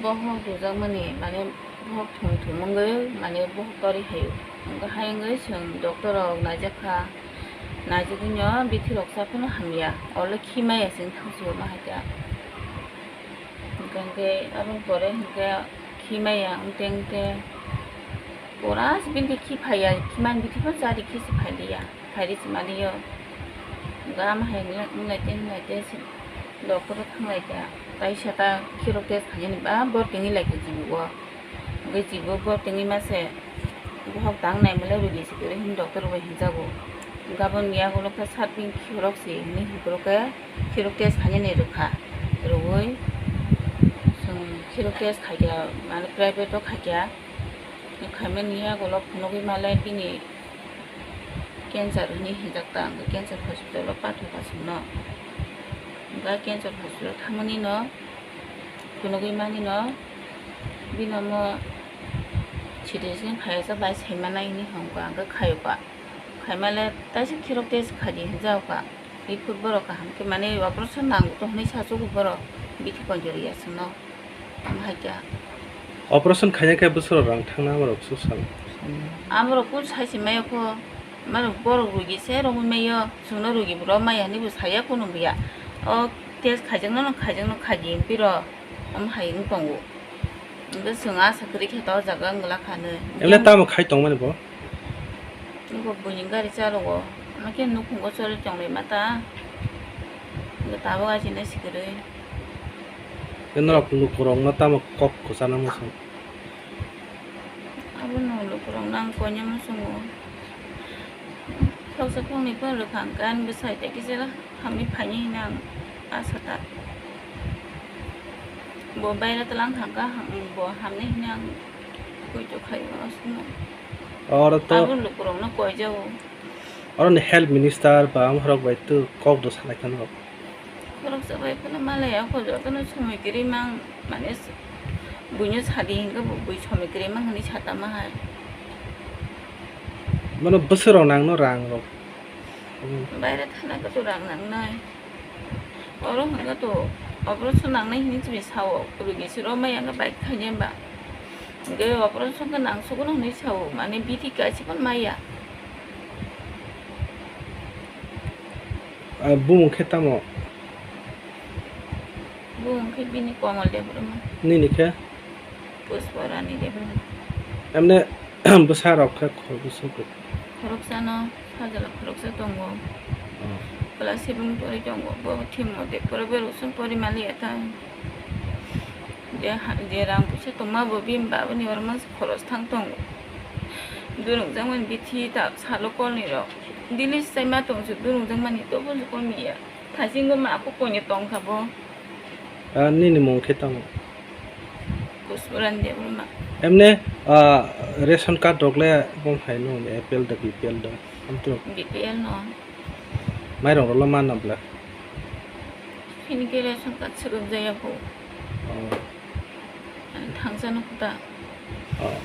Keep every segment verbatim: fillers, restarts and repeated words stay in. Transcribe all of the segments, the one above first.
Bohok rujakmani, mane, bohok thum thum wngwi, mane, bohok tori hai. Hwnkhe hai wngwi chwng doctor rok naijak kha, naijagwino bithi rok cha phano hamya, olo khi maya chwng thangsugo ma hai khe. Hwnkhe aboni pore hwnkhe khi maya wngte wngte pura se bini khi phaiya, khi mani bithi phano chari khi se phailiya, phairi se maliyo. Hwnkhe ama hai wnglaite wnglaite se doctor o thanglaikha, taisa ta khirok test khainani ba bor tengwi laikha jibo. Hwnkhe jibo bor tengwi mase bohok tang naimale rwdi se kwrwi hwnwi doctor bai hinjago. Hwnkhe aboni yagulo khe sat bini khirok se hwnwi hwnkhorok khe khirok test khainani rwkha. Rwui chwng khirok test khaikha, mane private o khaikha. Khaimani yagulo phunugwi male bini cancer hwnwi hinjak ta, hwnkhe cancer hospital o pathokha chwngno. Hwnkhe cancer hospital thangmani no phunugwi mani no bini omo C T scan khaijak bai saimanai hwnwi hwnkha, hwnkhe khayokha. Khaimale taisa khirok test khaidi hinjakha. Report borok kaham khe mane operation nango to hwnwi sachugo borok, bithi konjoriya chwngno. Omo hai khe. Operation khaina khe bwswk rang thangna amorok swk sal. Amorok kung sai se maya kho, mane borok rugi se romwi maya, chwngno rugi bo romaya hwnwi bo saya kunu buya. O test khaijakno no khaijakno khaidi hwnwi rw, omo hai wng tongo. Hwnkhe chwng asa kwrwi khe to o jaga wng glak kha nwi. Emle tamo khai tongmani bo? Nugo buini gari chalogo. Ama khe nukhungo choli tonglaima ta. Nugo tabuk achina sikwrwi. Norok lukurokno tamo kok kwchana muchung? Abono lukurokno ang koina muchungo. Khoroksa khoroknwi phano rwkha hwnkhe ani bwsai tei kisa hamwi phainai hwnwi ang asa ta. Bo baira twlang thangkha, bo hamnai hwnwi ang koi to khaio aswkno. Oro to abo lukurokno koijao. Oroni health minister ba amorok bai to kok do salai kha norok. Khoroksa bai phano malaya kho jotono somoi kwrwi mang mane buino sadi hwnkhe bo bui somoi kwrwi mang hwnwi satama hai. Mano bwswk rok nangno rang rok. Baira thana khe to rang nangnai. Oro hwnkhe to operation nangnai hwnwi chini sao, rugi se romai ang bai khainai ba. Hwnkhe operation khe nangsugo hwnwi sao, mane bithi kaisa phano maya. Ah, bumung khe tamo? Bumung khe bini Komal Debbarma. Nini khe? Pushpa Rani Debbarma. Emne bwsa rok khe khoroksa khe? Khoroksano sajla khoroksa tongo. Oh. Class seven pori tongo. Bo thim mode pore bo rosong pori mali eta. Je ha-, je rang puisa tongma bo bini babani oro mangsa khoros thang tongo. Durung jangmani bithi ta salo kolni rok. Dili sai ma tongsu durung jangmani tobo komiya. Thasingo ma ako koini tongkha bo. Ah, nini mung khe tamo? Kusuran Debbarma. Emne, ah, ration card rok le bom hai no, A P L da, B P L da, amtwrwk? B P L no. Mairong rok le manna bla? Hini khe ration card swrwk jaya bo. Oh. Ani thangsa no khuta. Oh.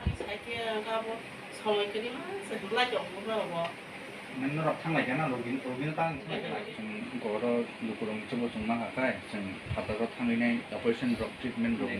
Ani sai khe ang abo somoi kwrwi ma se hwnlai tong bo. Nang norok thanglai kha na, rugin-, rugino tang thanglai kha. Chwng goro lukurokni chwngbo chwng ma kha khai, chwng phataro thangwi nai operation rok, treatment rok.